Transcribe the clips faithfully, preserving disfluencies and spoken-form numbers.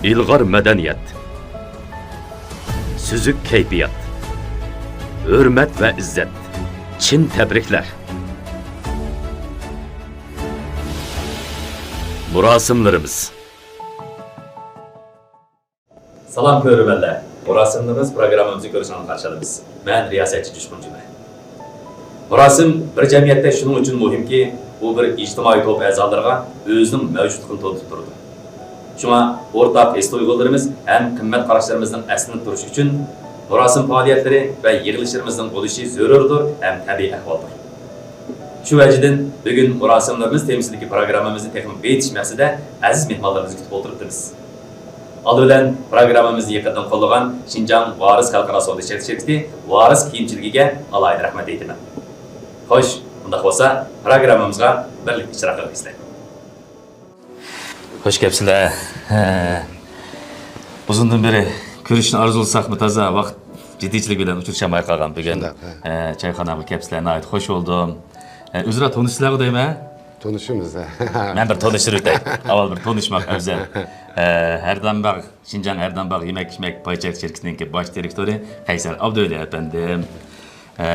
ئىلغار مەدەنىيەت، سۈزۈك كەيپىيات، ھۆرمەت ۋە ئىززەت، چىن تەبرىكلەر. مۇراسىملىرىمىز. سالام كۆرۈرمەنلەر، مۇراسىملىرىمىز پروگراممىمىزنى كۆرۈشۈڭلارنى قارشى ئالىمىز. مەن رىياسەتچى جۇشقۇن جۈمە. مۇراسىم بىر جەمئىيەتتە شۇنىڭ ئۈچۈن مۇھىمكى، ئۇ بىر ئىجتىمائىي توپ ئەزالىرىغا ئۆزىنىڭ مەۋجۇتلۇقىنى تونۇتۇپ تۇرىدۇ. شۇڭا ئورتاق ھېس-تۇيغۇلىرىمىز ھەم قىممەت قاراشلىرىمىزنىڭ ئەسلىنىپ تۇرۇشى ئۈچۈن مۇراسىم پائالىيەتلىرى ۋە يىغىلىشلىرىمىزنىڭ بولۇشى زۆرۈردۇر ھەم تەبىئىي ئەھۋالدۇر. شۇ ۋەجىدىن بۈگۈن مۇراسىملىرىمىز تېمىسىدىكى پروگراممىمىزنى تېخىمۇ بېيىتىش مەقسىتىدە ئەزىز مېھمانلىرىمىزنى كۈتۈپ ئولتۇرۇپتىمىز. ئالدى بىلەن پروگراممىمىزنى يېقىندىن قوللىغان شىنجاڭ ۋارىس خەلقئارا سودا شەركىتى ۋارىس كىيىمچىلىكىگە ئالاھىدە رەھمەت ئېيتىمەن. خوش، ئۇنداق بولسا پروگراممىمىزغا بىرلىكتە ئىشتىراك قىلغىيسىلەر. خوش كەپسىلەر. ھە. ئۇزۇندىن بېرى كۆرۈشۈشنى ئارزۇلىساقمۇ تازا ۋاقىت جىددىيچىلىكى بىلەن ئۇچرىشالماي قالغان بۈگۈن. شۇنداق، ھە. ھە، چايخانامغا كەپسىلەر، ناھايىتى خوش بولدۇم. ھە، ئۆزئارا تونۇشىسىلەرغۇ دەيمەن؟ تونۇشىمىز، ھە. مەن بىر تونۇشتۇرۇۋېتەي. ئاۋۋال بىر تونۇشماق ئەۋزەل. ھە، ھەردەمباغ، شىنجاڭ ھەردەمباغ يېمەك-ئىچمەك پاي چەك شىركىتىنىڭكى باش دىرېكتورى قەيسەر ئابدۇۋەلى ئەپەندىم. ھە،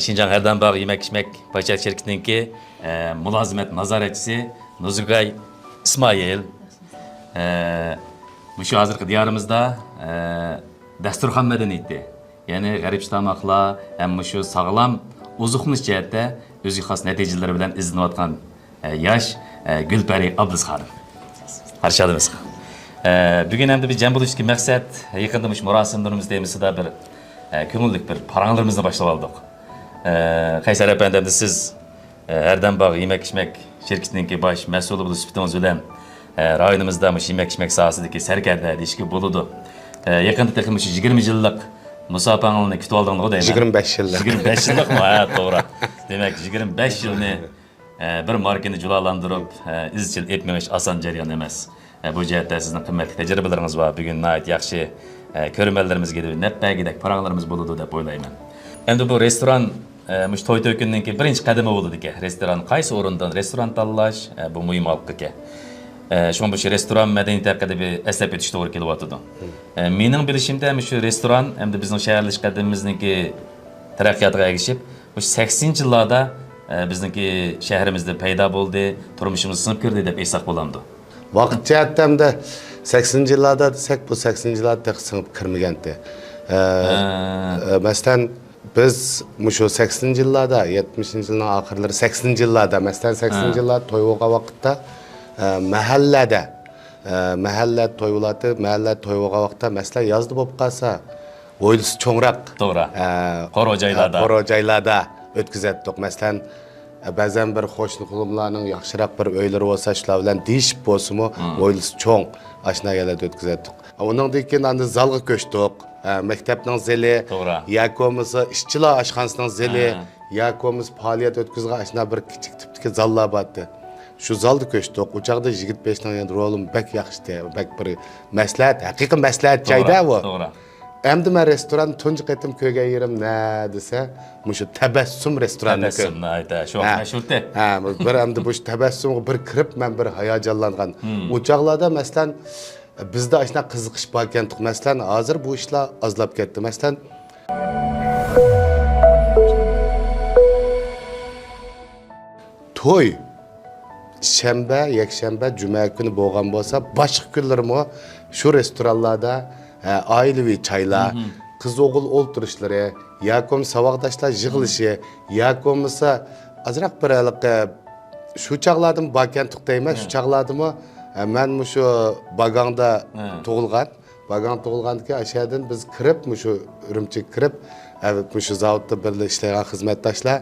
شىنجاڭ ھەردەمباغ يېمەك-ئىچمەك پاي چەك شىركىتىنىڭكى، ھە، مۇلازىمەت نازارەتچىسى نۇزۇگاي ئىسمائىل. ھە، مۇشۇ ھازىرقى دىيارىمىزدا، ھە، دەستۇرخان مەدەنىيىتى، يەنى غەربچە تاماقلار ھەم مۇشۇ ساغلام ئوزۇقلىنىش جەھەتتە ئۆزىگە خاس نەتىجىلىرى بىلەن ئىزدىنىۋاتقان، ئە، ياش، ئە، گۈلپەرى ئابلىز خانىم. قارشى ئالىمىز. ئە، بۈگۈن ئەمدى بىز جەم بولۇشتىكى مەقسەت، يېقىندا مۇشۇ مۇراسىملىرىمىز تېمىسىدا بىر، ئە، كۆڭۈللۈك بىر پاراڭلىرىمىزنى باشلاپ ئالدۇق. ئە، قەيسەر ئەپەندى، ئەمدى سىز ئە، ھەردەمباغ يېمەك-ئىچمەك شىركىتىنىڭكى باش مەسئۇلى بولۇش سۈپىتىڭىز بىلەن، ئە، رايونىمىزدا مۇشۇ يېمەك-ئىچمەك ساھەسىدىكى سەركەردە دېيىشكە بولىدۇ. ئە، يېقىندا تېخى مۇشۇ يىگىرمە يىللىق مۇساپەڭلارنى كۈتۈۋالدىڭلارغۇ دەيمەن. يىگىرمە بەش يىللىق. يىگىرمە بەش يىللىقمۇ؟ ھە، توغرا. دېمەك، يىگىرمە بەش يىلنى، ئە، بىر ماركىنى جۇلالاندۇرۇپ، ئە، ئىزچىل ئېلىپ مېڭىش ئاسان جەريان ئەمەس. ئە، بۇ جەھەتتە سىزنىڭ قىممەتلىك تەجرىبىلىرىڭىز بار. بۈگۈن ناھايىتى ياخشى، ئە، كۆرۈرمەنلىرىمىزگە نەپ بەرگۈدەك پاراڭلىرىمىز بولىدۇ دەپ ئويلايمەن. ئەمدى بۇ رېستوران، ئە، مۇشۇ توي تۆكۈننىڭكى بىرىنچى قەدىمى بولىدىكەن. رېستوران قايسى ئورۇندىن رېستوران تاللاش، ئە، بۇ مۇھىم ھالقىكەن. ئە، شۇڭا مۇشۇ رېستوران مەدەنىيىتى ھەققىدە بىر ئەسلەپ ئۆتۈش توغرا كېلىۋاتىدۇ. ئە، مېنىڭ بىلىشىمدە، مۇشۇ رېستوران ئەمدى بىزنىڭ شەھەرلىشىش قەدىمىمىزنىڭكى تەرەققىياتىغا ئەگىشىپ، مۇشۇ سەكسىنىنچى يىللاردا، ئە، بىزنىڭكى شەھىرىمىزدە پەيدا بولدى، تۇرمۇشىمىزغا سىڭىپ كىردى دەپ ئېيتساق بولامدۇ؟ ۋاقىت جەھەتتە ئەمدى سەكسىنىنچى يىللاردا دېسەك، بۇ سەكسىنىنچى يىللاردا تېخى سىڭىپ كىرمىگەنتى. ئە، ھە. ئە، مەسىلەن، بىز مۇشۇ سەكسىنىنچى يىللاردا، يەتمىشىنچى يىلنىڭ ئاخىرلىرى، سەكسىنىنچى يىللاردا، مەسىلەن، سەكسىنىنچى ھە. يىللاردا توي بولغان ۋاقىتتا، ئە، مەھەللەدە، ئە، مەھەللە توي بولاتتى، مەھەللە توي بولغان ۋاقىتتا، مەسىلەن، يازدا بولۇپ قالسا، ھويلىسى چوڭراق. توغرا. ئە، قورۇ جايلاردا. قورۇ جايلاردا ئۆتكۈزەتتۇق. مەسىلەن، ئە، بەزەن بىر قوشنا-قولۇملارنىڭ ياخشىراق بىر ئۆيلىرى بولسا، شۇلار بىلەن دېيىشىپ بولسىمۇ، مم. ھويلىسى چوڭ، ئاشۇنداق يەرلەردە ئۆتكۈزەتتۇق. ئۇنىڭدىن كېيىن ئاندىن زالغا كۆچتۇق. ئە، مەكتەپنىڭ زېلى، توغرا. ياكى بولمىسا ئىشچىلار ئاشخانىسىنىڭ زېلى، ھە. ياكى بولمىسا پائالىيەت ئۆتكۈزىدىغان ئاشۇنداق بىر كىچىك تىپتىكى زاللار بارتى. شۇ زالدا كۆچتۇق. ئۇ چاغدا يىگىت بېشىنىڭ يەنە رولىمۇ بەك ياخشىتى، بەك بىر مەسلىھەت، ھەقىقىي مەسلىھەت توغرا، جايدا ئۇ. توغرا. ئەمدى مەن رېستوراننى تۇنجى قېتىم كۆرگەن يېرىم نە دېسە، مۇشۇ تەبەسسۇم رېستوراننى تەبەسسۇم، كۆردۈم. ناھايىتى، شۇ ھە. مەشھۇرتى. ھە، بىر ئەمدى بۇ تەبەسسۇمغا بىر كىرىپ، مەن بىر ھاياجانلانغان. مم. ئۇ چاغلاردا، مەسىلەن، بىزدە ئاشۇنداق قىزىقىش باركەنتۇق. مەسىلەن، ھازىر بۇ ئىشلار ئازلاپ كەتتى. مەسىلەن، توي شەنبە، يەكشەنبە، جۈمە كۈنى بولغان بولسا، باشقا كۈنلىرىمۇ شۇ رېستورانلاردا، ھە، ئائىلىۋى چايلار، مھم. قىز-ئوغۇل ئولتۇرۇشلىرى، ياكى بولمىسا ساۋاقداشلار يىغىلىشى، ياكى بولمىسا ئازراق بىر ھېلىقى شۇ چاغلاردىمۇ باركەنتۇق دەيمەن، شۇ ھە. چاغلاردىمۇ، ھە، مەن مۇشۇ باگاڭدا ھە. تۇغۇلغان. باگاڭ تۇغۇلغاندىكىن ئاشۇ يەردىن بىز كىرىپ، مۇشۇ ئۈرۈمچىگە كىرىپ، ئە، مۇشۇ زاۋۇتتا بىرگە ئىشلەيدىغان خىزمەتداشلار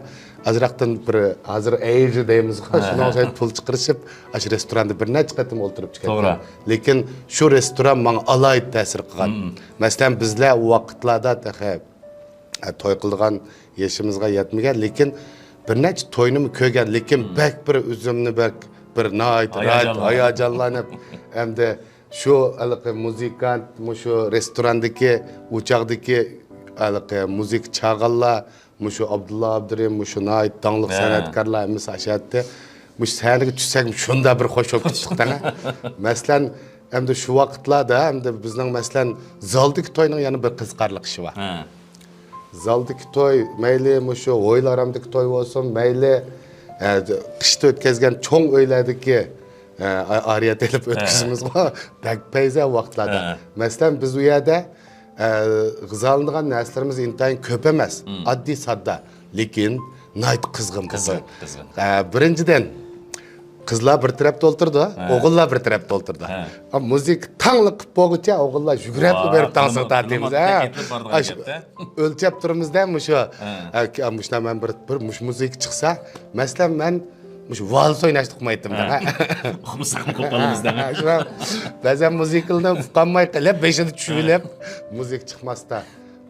ئازراقتىن بىر، ھازىر ئەيجى دەيمىزغۇ، ھە، شۇنىڭ ھە. ئوخشاش پۇل چىقىرىشىپ، ئاشۇ رېستوراندا بىر نەچچە قېتىم ئولتۇرۇپ چىقىپتۇ. توغرا. لېكىن شۇ رېستوران ماڭا ئالاھىدە تەسىر قىلغان. مم. مەسىلەن، بىزلەر ئۇ ۋاقىتلاردا تېخى، ئە، توي قىلىدىغان يېشىمىزغا يەتمىگەن، لېكىن بىر نەچچە توينىمۇ كۆرگەن، لېكىن مم. بەك بىر ئۆزۈمنى بەك بىر ناھايىتى راھەت، ھاياجانلىنىپ. ھاياجانلىنىپ، ئەمدى شۇ ھېلىقى مۇزىكانت، مۇشۇ رېستوراندىكى، ئۇ چاغدىكى ھېلىقى مۇزىكا چالغانلار، مۇشۇ ئابدۇللا ئابدۇرېھىم، مۇشۇ ناھايىتى داڭلىق ھە. سەنئەتكارلار ھەممىسى ئاشاتتى. مۇشۇ سەھنىگە چۈشسەك، شۇنداق بىر خوش بولۇپ چىقتۇق دەڭە. مەسىلەن، ئەمدى شۇ ۋاقىتلاردا ئەمدى بىزنىڭ، مەسىلەن، زالدىكى توينىڭ يەنە بىر قىزىقارلىق ئىشى بار. ھە. زالدىكى توي، مەيلى مۇشۇ ھويلا ئارامدىكى توي بولسۇن، مەيلى، ئە، قىشتا ئۆتكەزگەن چوڭ ئۆيلەردىكى، ئە، ئارىيەت ئېلىپ ھە. ئۆتكۈزىمىزغۇ، بەك پەيزە ۋاقىتلاردا. ھە. مەسىلەن، بىز ئۇ يەردە، ئە، غىزالىنىدىغان نەرسىلىرىمىز ئىنتايىن كۆپ ئەمەس. مم. ئاددىي ساددا، لېكىن ناھايىتى قىزغىن بولدى. قىزغىن، قىزغىن. ئە، بىرىنچىدىن، قىزلار بىر تەرەپتە ئولتۇرىدۇ، ھە. ئوغۇللار بىر تەرەپتە ئولتۇرىدۇ. ھە. ئا، مۇزىكا تاڭلىق قىلىپ بولغۇچە ئوغۇللار يۈگۈرۈپ ۋاھ، بېرىپ تاڭسىنى تىلىمۇ-، تارتىمىز، تىلىمۇ ھە. تەكىتلىپ بارىدىغان ئاشۇ گەپتە. ئۆلچەپ تۇرىمىزدە مۇشۇ، ھە. ئە، ك-، مۇشۇنداق مەن بىر، بىر مۇش-، مۇزىكا چىقسا، مەسىلەن، مەن مۇشۇ ۋالس ئويناشنى ئۇقمايتتىم، ھە. ھە. ئۇقمىساقمۇ قوپالىمىز، ھە. شۇڭا بەزەن مۇزىكىلىرىنى ئۇقالماي قېلىپ، بېشىدا چۈشۈۋېلىپ، ھە. مۇزىكا چىقماستا.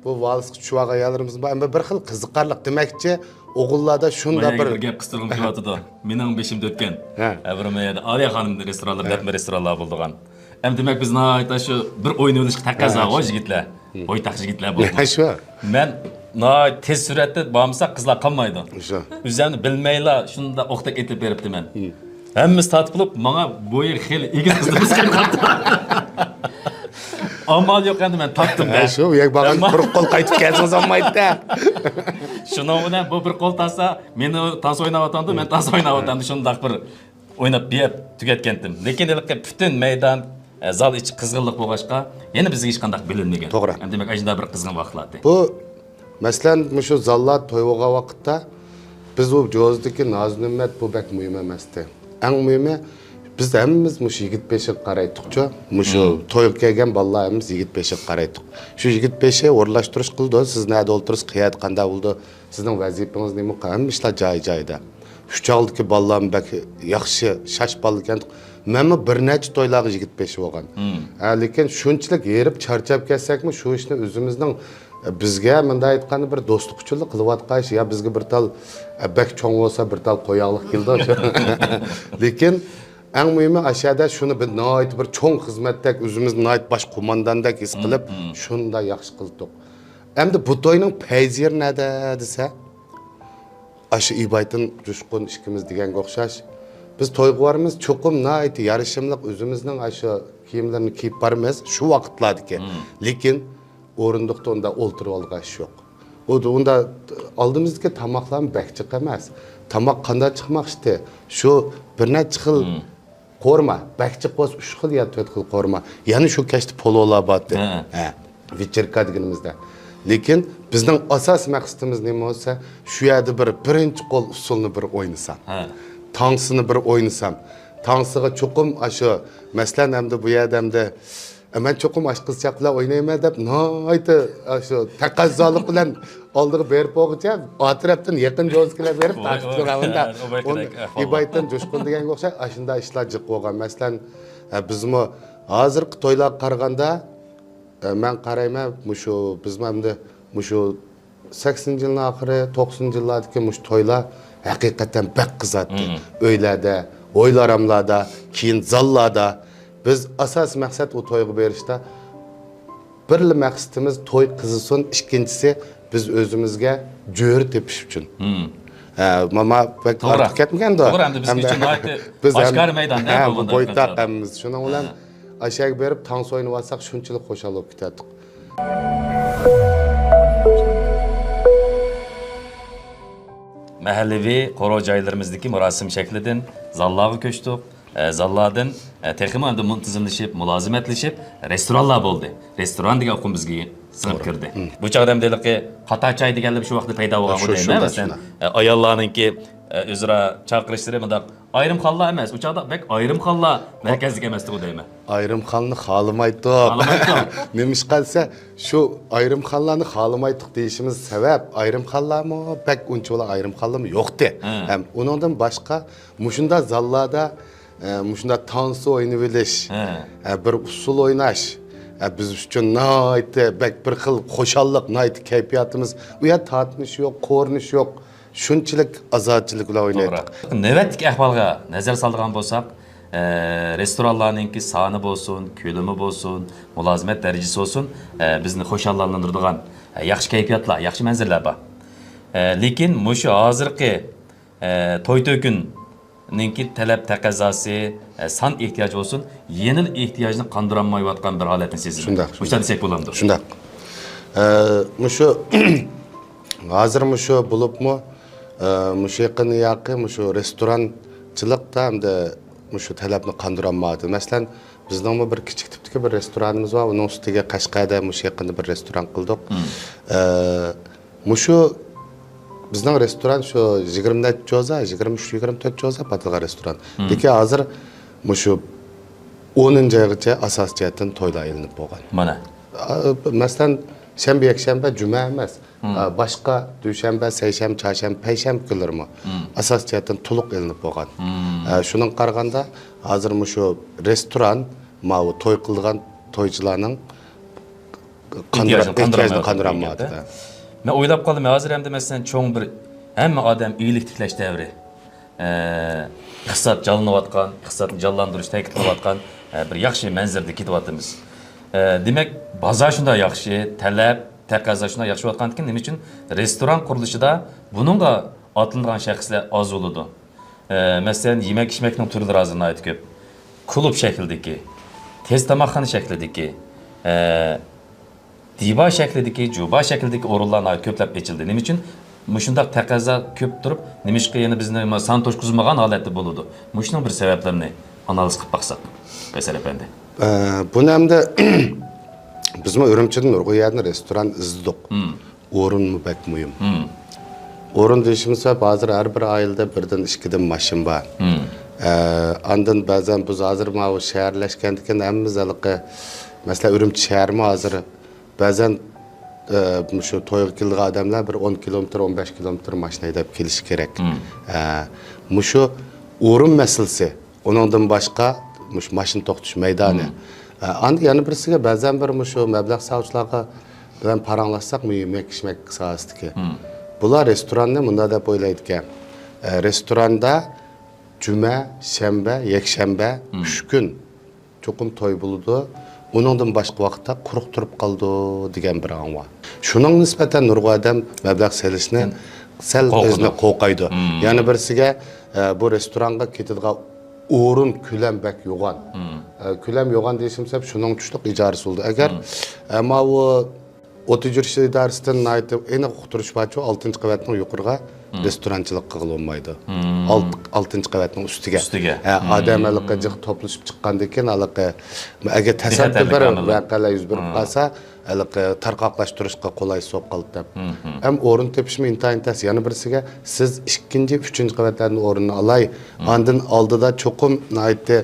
بۇ ۋالسقا چۈشۈۋالغان ئاياللىرىمىز بار. ئەمما بىر خىل قىزىقارلىق دېمەكچى، ئوغۇللاردا شۇنداق مايا بىر، بىر گەپ قىستۇرغۇم كېلىۋاتىدۇ. مېنىڭ بېشىمدا ئۆتكەن. ھە. ھە، بىر مايادا ئالىيە خانىم رېستورانلىرى، ھە. نەپمە رېستورانلار بولىدىغان. ئەمدى دېمەك، بىز ناھايىتى شۇ بىر ئوينىۋېلىشقا تەقەززا، ھە، ھوي، شۇ. يىگىتلەر. ھە. بويتاق يىگىتلەر بولىدۇ. ھە، شۇ. مەن ناھايىتى تېز سۈرئەتتە بارمىساق، قىزلار قالمايدۇ. شۇ. ئۆزۈمنى بىلمەيلا شۇنداق ئوقتەك ئېتىلىپ بېرىپتىمەن. ھە. ھەممىسى تارتىپ بولۇپ، ماڭا بويى خېلى ئېگىز قىزلىرىمىز قېلىپ قاپتۇ. ئامال يوق ئەمدى مەن تارتتىم ھە، دە. شۇ، يەك بارغان ئەمما قۇرۇق قول قايتىپ كەلسىڭىز بولمايدۇ-دە. شۇنىڭ بىلەن بۇ بىر قول تارتسا، مېنى تانسا ئويناۋاتامدۇ، مەن تانسا ئويناۋاتامدۇ، شۇنداق بىر ئويناپ بېرىپ تۈگەتكەنتىم. لېكىن ھېلىقى پۈتۈن مەيدان، ئە، زال ئىچى قىزغىنلىق بولغاچقا، يەنە بىزگە ھېچقانداق بىلىنمىگەن. توغرا. ئەمدى دېمەك، ئاشۇنداق بىر قىزغىن ۋاقىتلار ئىدى. بۇ، مەسىلەن، مۇشۇ زاللار توي بولغان ۋاقىتتا بىز ئۇ جوزىدىكى نازۇنېمەت بۇ بەك مۇھىم ئەمەستى. ئەڭ مۇھىمى، بىز ھەممىمىز مۇشۇ يىگىت بېشىغا قارايتتۇقچۇ. مۇشۇ مم. تويغا كەلگەن بالىلار ھەممىمىز يىگىت بېشىغا قارايتتۇق. شۇ يىگىت بېشى ئورۇنلاشتۇرۇش قىلىدۇ. سىز نەدە ئولتۇرىسىز، قەيەردە قانداق بولىدۇ، سىزنىڭ ۋەزىپىڭىز نېمە، ھەممە ئىشلار جايى-جايىدا. شۇ چاغدىكى بالىلارمۇ بەك ياخشى، شاش بالا ئىكەن. مەنمۇ بىر نەچچە تويلارغا يىگىت بېشى بولغان. مم. ھە، لېكىن شۇنچىلىك ھېرىپ چارچاپ كەتسەكمۇ، شۇ ئىشنى ئۆزىمىزنىڭ، بىزگە مۇنداق ئېيتقاندا بىر دوستلۇق ئۈچۈنلا قىلىۋاتقان ئىش. يا بىزگە بىر تال، بەك چوڭ بولسا بىر تال قوياقلىق كېلىدۇ. لېكىن ئەڭ مۇھىمى ئاشۇ يەردە شۇنى بىر ناھايىتى بىر چوڭ خىزمەتتەك، ئۆزىمىزنى ناھايىتى باش قومانداندەك ھېس مم، قىلىپ، مم. شۇنداق ياخشى قىلدۇق. ئەمدى بۇ توينىڭ پەيزى يېرى نەدە دېسە، ئاشۇ ئىبايتىن جۇشقۇن ئىككىمىز دېگەنگە ئوخشاش، بىز تويغا بارىمىز، چوقۇم ناھايىتى يارىشىملىق ئۆزىمىزنىڭ ئاشۇ كىيىملىرىنى كىيىپ بارىمىز، شۇ ۋاقىتلاردىكى. مم. لېكىن ئورۇندۇقتا ئۇنداق ئولتۇرۇۋالغان ئىش يوق. ئۇ، ئۇنداق ئالدىمىزدىكى تاماقلارمۇ بەك جىق ئەمەس. تاماق قانداق چىقماقچىدى؟ شۇ بىر نەچچە خىل مم. قورۇما، بەك جىق بولسا ئۈچ خىل يا تۆت خىل قورۇما. يەنە شۇ كەچتە پولۇلار بارتى. ھە. ھە، ۋېچېركا دېگىنىمىزدە. لېكىن بىزنىڭ ئاساسىي مەقسىتىمىز نېمە بولسا، شۇ يەردە بىر بىرىنچى قول ئۇسسۇلنى بىر ئوينىسام. ھە. تانسىنى بىر ئوينىسام. تانسىغا چوقۇم ئاشۇ، مەسىلەن، ئەمدى بۇ يەردە ئەمدى، مەن چوقۇم ئاشۇ قىزچاق بىلەن ئوينايمەن دەپ، ناھايىتى ئاشۇ تەقەززالىق بىلەن ئالدىغا بېرىپ بولغۇچە، ئارقا تەرەپتىن يېقىن جوزكىلار بېرىپ ۋاي، تارتىپ ۋاي. تۇرغان ئۇندا. ھە، ئۇ بەك ئۇن-، كېرەك ئەھۋال. ئىبايتىن جۇشقۇن دېگەنگە ئوخشاش ئاشۇنداق ئىشلار جىق بولغان. مەسىلەن، ھە، بىزمۇ ھازىرقى تويلارغا قارىغاندا، ھە، مەن قارايمەن، مۇشۇ، بىزمۇ ئەمدى مۇشۇ سەكسىنىنچى يىلنىڭ ئاخىرى، توقسىنىنچى يىللاردىكى مۇشۇ تويلار ھەقىقەتەن بەك قىزاتتى. مم. ئۆيلەردە، ھويلا-ھاراملاردا، كېيىن زاللاردا. بىز ئاساسىي مەقسەت ئۇ تويغا بېرىشتا بىرلا مەقسىتىمىز توي قىزىسۇن، ئىككىنچىسى بىز ئۆزىمىزگە جۆرە تېپىش ئۈچۈن. مم. ھە، ماما بەك توغرا. ئارتۇق كەتمىگەندۇ؟ توغرا، ئەمدى بىز ئۈچۈن ناھايىتى بىز ئاشكارا مەيدان، ھە، بۇ بولغاندا بويتاق ھەممىمىز. شۇنىڭ بىلەن ھە. ئاشەگە بېرىپ تانسا ئوينىۋالساق شۇنچىلىك خۇشال بولۇپ كېتەتتۇق. مەھەللىۋى قورۇ جايلىرىمىزدىكى مۇراسىم شەكلىدىن زاللارغا كۆچتۇق. ئە، زاللاردىن، ئە، تېخىمۇ ئەمدى مۇنتىزىملىشىپ، مۇلازىمەتلىشىپ، رېستورانلار بولدى. رېستوران دېگەن ئۇقۇم بىزگە سىڭىپ كىردى. مم. بۇ چاغدا ئەمدى ھېلىقى قاتار چاي دېگەنلەر شۇ ۋاقىتتا پەيدا بولغان شۇ، دەيمەن، شۇنداق، مەسىلەن، شۇنداق. ئە، ئاياللارنىڭكى، ئە، ئۆزئارا چاقىرىشلىرى مۇنداق ئايرىم خانلار ئەمەس، ئۇ چاغدا بەك ئايرىم خانلار مەركەزلىك ئەمەستىغۇ دەيمەن. ئايرىم خاننى خالىمايتتۇق. خالىمايتتۇق. نېمىشقا دېسە، شۇ ئايرىم خانلارنى خالىمايتتۇق دېيىشىمىز سەۋەب، ئايرىم خانلارمۇ بەك ئۇنچىۋالا ئايرىم خانلارمۇ يوقتى. ھە. ھەم ئۇنىڭدىن باشقا مۇشۇنداق زاللاردا، ئە، مۇشۇنداق تانسا ئوينىۋېلىش، ھە. ئە، بىر ئۇسسۇل ئويناش، ئە، بىز ئۈچۈن ناھايىتى بەك بىر خىل خۇشاللىق، ناھايىتى كەيپىياتىمىز، ئۇ يەردە تارتىنىش يوق، قورۇنۇش يوق. شۇنچىلىك ئازادىچىلىك بىلەن ئوينايتتۇق. توغرا. نۆۋەتتىكى ئەھۋالغا نەزەر سالىدىغان بولساق، ئە، رېستورانلارنىڭكى سانى بولسۇن، كۆلىمى بولسۇن، مۇلازىمەت دەرىجىسى بولسۇن، ئە، بىزنى خۇشاللاندۇرىدىغان، ئە، ياخشى كەيپىياتلار، ياخشى مەنزىرىلەر بار. ئە، لېكىن مۇشۇ ھازىرقى، ئە، توي تۆكۈن نىڭكى تەلەپ تەقەززاسى، ئە، سان ئېھتىياجى بولسۇن، يەنىلا ئېھتىياجنى قاندۇرالمايۋاتقان بىر ھالەتنى سېزىمەن. شۇنداق، مۇشۇنداق دېسەك بولامدۇ؟ شۇنداق. ئە، مۇشۇ ھازىر مۇشۇ بولۇپمۇ، ئە، مۇشۇ يېقىن ياقى مۇشۇ رېستورانچىلىقتا ئەمدى مۇشۇ تەلەپنى قاندۇرالمايۋاتىدۇ. مەسىلەن، بىزنىڭمۇ بىر كىچىك تىپتىكى بىر رېستورانىمىز بار. ئۇنىڭ ئۈستىگە قەشقەردە مۇشۇ يېقىندا بىر رېستوران قىلدۇق. مم. ئە، مۇشۇ بىزنىڭ رېستوران شۇ يىگىرمە نەچچە جوزا، يىگىرمە ئۈچ، يىگىرمە تۆت جوزا پاتىدىغان رېستوران. مم. لېكىن ھازىر مۇشۇ ئونىنچى ئايغىچە ئاساسىي جەھەتتىن تويلار ئېلىنىپ بولغان. مانا. ئا، مەسىلەن، شەنبە، يەكشەنبە، جۈمە ئەمەس. مم. ئا، باشقا دۈشەنبە، سەيشەنبە، چارشەنبە، پەيشەنبە كۈنلىرىمۇ، مم، ئاساسىي جەھەتتىن تولۇق ئېلىنىپ بولغان. مم. ئا، شۇنىڭغا قارىغاندا، ھازىر مۇشۇ رېستوران، ماۋۇ توي قىلىدىغان تويچىلارنىڭ قاندۇرا-، ئېھتىياجىنى قاندۇرالمايۋاتىدۇ ئېھتىياجىنى قاندۇرالمايۋاتىدۇ دېگەندە. مەن ئويلاپ قالدىم، ھازىر ئەمدى مەسىلەن، چوڭ بىر ھەممە ئادەم ئىگىلىك تىكلەش دەۋرى. ئە، ئىقتىساد جانلىنىۋاتقان، ئىقتىسادنى جانلاندۇرۇش تەكىت قىلىۋاتقان، ئە، بىر ياخشى مەنزىرىدە كېتىۋاتىمىز. ئە، دېمەك، بازار شۇنداق ياخشى، تەلەپ، تەقەززا شۇنداق ياخشى بولۇۋاتقاندىكىن، نېمە ئۈچۈن رېستوران قۇرۇلۇشىدا بۇنىڭغا ئاتلىنىدىغان شەخسلەر ئاز بولىدۇ؟ ئە، مەسىلەن، يېمەك-ئىچمەكنىڭ تۈرلىرى ھازىر ناھايىتى كۆپ. كۇلۇب شەكلىدىكى، تېز تاماقخانا شەكلىدىكى، ئە، دىۋا شەكلىدىكى، جۇبا شەكلىدىكى ئورۇنلار ناھايىتى كۆپلەپ ئېچىلدى. نېمە ئۈچۈن مۇشۇنداق تەقەززا كۆپ تۇرۇپ، نېمىشقا يەنە بىزنى سان توشقۇزمىغان ھالەتتە بولىدۇ؟ مۇشۇنىڭ بىر سەۋەبلىرىنى ئانالىز قىلىپ باقساق، قەيسەر ئەپەندى. ئە، بۇنى ئەمدى بىزمۇ ئۈرۈمچىدىن نۇرغۇن يەردىن رېستوران ئىزدىدۇق. مم. ئورۇنمۇ بەك مۇھىم. مم. ئورۇن دېيىشىمىز سەۋەب، ھازىر ھەر بىر ئائىلىدە بىردىن، ئىككىدىن ماشىنا بار. مم. ئە، ئاندىن بەزەن بىز ھازىر ماۋۇ شەھەرلەشكەندىكىن ھەممىمىز ھېلىقى، مەسىلەن، ئۈرۈمچى شەھىرىمۇ ھازىر بەزەن، ئە، مۇشۇ تويغا كېلىدىغان ئادەملەر بىر ئون كىلومېتىر، ئون بەش كىلومېتىر ماشىنا ھەيدەپ كېلىشى كېرەك. مم. ئە، مۇشۇ ئورۇن مەسىلىسى. ئۇنىڭدىن باشقا، مۇشۇ ماشىنا توختىتىش مەيدانى. مم. ئە، ئاندىن يەنە بىرسىگە، بەزەن بىر مۇشۇ مەبلەغ سالغۇچىلارغا بىلەن پاراڭلاشساق، مۇ-، يېمەك ئىچمەك ساھەسىدىكى. مم. بۇلار رېستوراننى مۇنداق دەپ ئويلايدىكەن. ئە، رېستوراندا جۈمە، شەنبە، يەكشەنبە، مم، ئۈچ كۈن چوقۇم توي بولىدۇ. ئۇنىڭدىن باشقا ۋاقىتتا قۇرۇق تۇرۇپ قالىدۇ دېگەن بىر ئاڭ بار. شۇنىڭغا نىسبەتەن نۇرغۇن ئادەم مەبلەغ سېلىشنى سەل قورقىدۇ. ئۆزىنى قورقايدۇ. مم. يەنە بىرسىگە، ئە، بۇ رېستورانغا كېتىدىغان ئورۇن كۆلەم بەك يوغان. مم. ئە، كۆلەم يوغان دېيىشىم سەۋەب شۇنىڭ چۈشلۈك ئىجارىسى بولىدۇ. ئەگەر، مم، ئە، ماۋۇ ئوت ئۆچۈرۈش ئىدارىسىدىن ناھايىتى ئېنىق ئۇقتۇرۇش بارچۇ، ئالتىنچى قەۋەتنىڭ يۇقىرىغا، مم، رېستورانچىلىق قىلغىلى بولمايدۇ. مم. ئالت-، ئالتىنچى قەۋەتنىڭ ئۈستىگە. ئۈستىگە. ھە، مم، ئادەم ھېلىقى جىق توپلىشىپ چىققاندىن كېيىن ھېلىقى، ئەگەر تەسادىپىي بىر ۋەقەلەر يۈز بېرىپ قالسا، ھېلىقى تارقاقلاشتۇرۇشقا قولايسىز بولۇپ قالىدۇ دەپ. مم، مم. ھەم ئورۇن تېپىشمۇ ئىنتايىن تەس. يەنە بىرسىگە، سىز ئىككىنچى، ئۈچىنچى قەۋەتلەردىن ئورۇننى ئالاي، مم، ئاندىن ئالدىدا چوقۇم ناھايىتى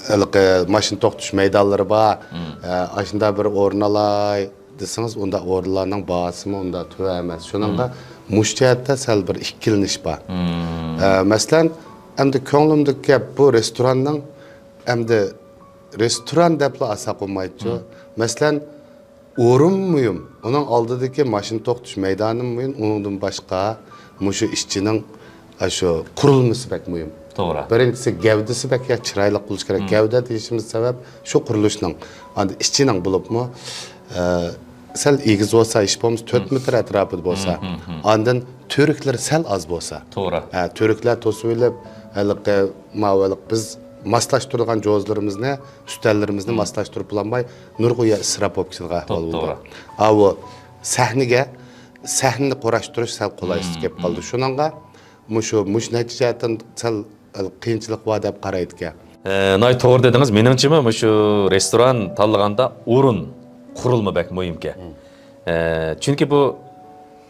ھېلىقى ماشىنا توختىتىش مەيدانلىرى بار. مم. ئە، ئاشۇنداق بىر ئورۇن ئالاي دېسىڭىز، ئۇنداق ئورۇنلارنىڭ باھاسىمۇ ئۇنداق تۆۋەن ئەمەس. شۇنىڭغا، مم، مۇشۇ جەھەتتە سەل بىر ئىككىلىنىش بار. مم. ئە، مەسىلەن، ئەمدى كۆڭلۈمدىكى گەپ، بۇ رېستوراننىڭ، ئەمدى رېستوران دەپلا ئالساق بولمايدۇ. مم. مەسىلەن، ئورۇن مۇھىم، ئۇنىڭ ئالدىدىكى ماشىنا توختىتىش مەيدانىمۇ مۇھىم، ئۇنىڭدىن باشقا مۇشۇ ئىشچىنىڭ، ئاشۇ قۇرۇلمىسى بەك مۇھىم. توغرا. بىرىنچىسى، گەۋدىسى بەك يا-، چىرايلىق بولۇشى كېرەك. مم. گەۋدە دېيىشىمىز سەۋەب شۇ قۇرۇلۇشنىڭ. ئاندىن ئىچىنىڭ بولۇپمۇ، ئە، سەل ئېگىز بولسا، ھېچ بولمىسا تۆت مم، مېتىر ئەتراپىدا بولسا. مم، مم، مم. ئاندىن تۈۋرۈكلىرى سەل ئاز بولسا. توغرا. ئە، تۈۋرۈكلەر توسۇۋېلىپ، ھېلىقى، ماۋۇ ھېلىقى بىز ماسلاشتۇرىدىغان جوزىلىرىمىزنى، ئۈستەللىرىمىزنى، مم، ماسلاشتۇرۇپ بولالماي، نۇرغۇن يەر ئىسراپ بولۇپ كېتىدىغان ئەھۋال بولىدۇ. توغرا. ئاۋۇ سەھنىگە، سەھنىنى قۇراشتۇرۇش سەل قولايسىز، مم، كېلىپ قالىدۇ. مم. شۇنىڭغا مۇشۇ، مۇشۇ نەچچە جەھەتتىن سەل قىيىنچىلىق بار دەپ قارايدىكەن. ئە، ناھايىتى توغرا دېدىڭىز. مېنىڭچىمۇ مۇشۇ رېستوران تاللىغاندا ئورۇن، قۇرۇلما بەك مۇھىمكەن. مم. ئە، چۈنكى بۇ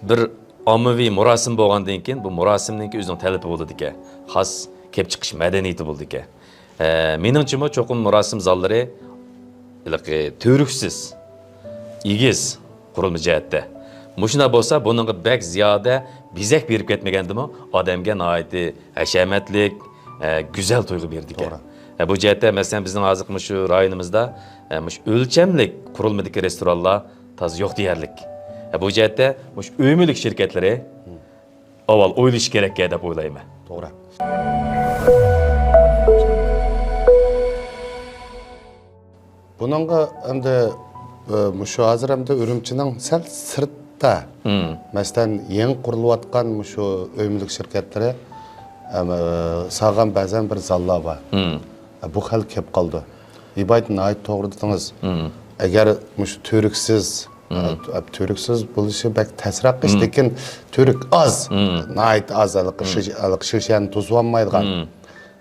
بىر ئاممىۋى مۇراسىم بولغاندىن كېيىن، بۇ مۇراسىمنىڭكى ئۆزىنىڭ تەلىپى بولىدىكەن. خاس كېلىپ چىقىش مەدەنىيىتى بولىدىكەن. ئە، مېنىڭچىمۇ چوقۇم مۇراسىم زاللىرى ھېلىقى تۈۋرۈكسىز، ئېگىز قۇرۇلما جەھەتتە. مۇشۇنداق بولسا، بۇنىڭغا بەك زىيادە بېزەك بېرىپ كەتمىگەندىمۇ، ئادەمگە ناھايىتى ھەشەمەتلىك، ئە، گۈزەل تۇيغۇ بېرىدىكەن. توغرا. ئە، بۇ جەھەتتە، مەسىلەن، بىزنىڭ ھازىرقى مۇشۇ رايونىمىزدا، ئە، مۇشۇ ئۆلچەملىك قۇرۇلمىدىكى رېستورانلار تازا يوق دېيەرلىك. ئە، بۇ جەھەتتە مۇشۇ ئۆي مۈلۈك شىركەتلىرى ئاۋۋال ئويلىشى كېرەككەن دەپ ئويلايمەن. توغرا. بۇنىڭغا ئەمدى، ئە، مۇشۇ ھازىر ئەمدى ئۈرۈمچىنىڭ سەل سىرتتا، مم، مەسىلەن، يېڭى قۇرۇلۇۋاتقان مۇشۇ ئۆي مۈلۈك شىركەتلىرى، ئەم، ئە، سالغان بەزەن بىر زاللار بار. ئە، بۇ خىل كېلىپ قالىدۇ. ئىبايەت ناھايىتى توغرا دېدىڭىز. ئەگەر مۇشۇ تۈركسىز، ئە، تۈركسىز بولۇشى بەك تەسراق ئىش، لېكىن تۈرك ئاز، ناھايىتى ئاز، ھېلىقى شىش-، ھېلىقى شىشەنى توسۇۋالمايدىغان،